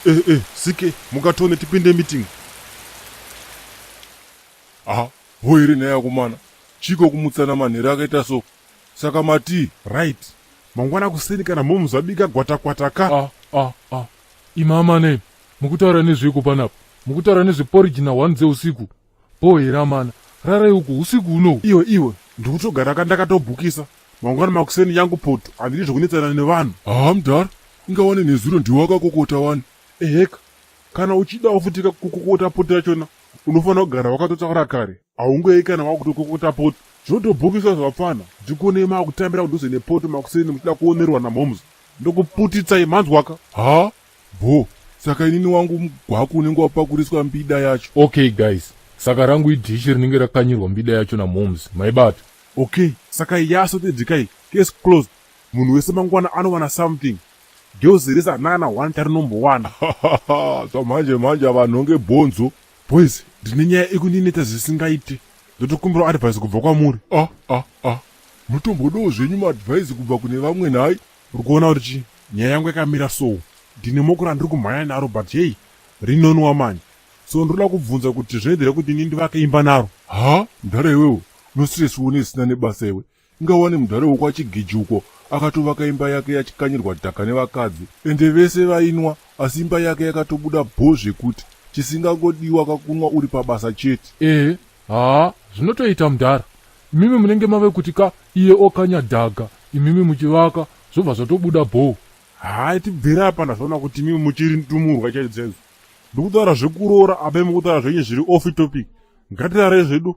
Eh, eh, sike mukatone tipinde meeting. Aha, bho here nhai akomana? Chiko kumutsana manheru akaita so? Saka matii? Right. Mangwana kuseni kana mom zvabika gwatakwata ka. Ah, ah, ah. Imama nei? Mukutaura nezveiko panapa? Mukutaura nezveporridge na 1 dzeusiku? Bho here amana? Rarai uko usiku hunohu. Iwe iwe, ndikutogara ka ndakatobhukisa. Mangwana makuseni yangu poto, handidi zvekunetsana nevanhu. Haa mdhara, inga wani nezuro ndiwe wakakokota wani. Eheka, kana uchidawo futi kukokota poto yachona, unofanira kugara wakatotaura kare. Haungoei kana wakutokokota poto. Zvinotobhukiswa zvavapfana. Ndikuonei makutambira kudhuze nepoto makuseni muchida kuonerwa namhoms. Ndokuputitsai manzwaka. Haa bho, saka inini wangu mugwaku unenge wapakuriswa mbida yacho. Okay guys, saka rangu idhishi rinenge rakanyirwa mbida yacho namhoms. Maibata. Okay, saka yasorted kai, case closed. Munhu wese mangwana anowana something. Girls rese harina kana one charinombowana. Zvamhanje manje havanhonge bhonzo. Boys, ndine nyaya ikundinetsa zvisingaite. Ndotokumbirawo advice kubva kwamuri. Ah ah ah. Mutombodawo zvenyu maadvice kubva kune vamwe nhai? Uri kuona kuti chii? Nyaya yangu yakamira so. Ndine moko randiri kumhanya naro but hey, rinonwa manje. So ndoda kubvunza kuti zvinoita kuti ini ndivake imba naro. Ha, mdhara iwewe, unostress uone zvisina nebasa iwe. Inga wani mudhara wekwaChigeji uko akatovaka imba yake yachikanyirwa dhaka nevakadzi ende vese vainwa asi imba yake yakatobuda bho zvekuti chisingangodiwa kakunwa uri pabasa chete. Ehe haa zvinotoita mudhara imimi munenge mave kuti ka iye okanya dhaka imimi muchivaka zvobva zvatobuda bhoo. Haa tibvire apa ndazviona kuti imimi muchiri ndumurwa chaidzo chaidzo. Ndikutaura zvekuroora apa imi mukutaura zvenyu zviri off topic. Ngatirarei zvedu.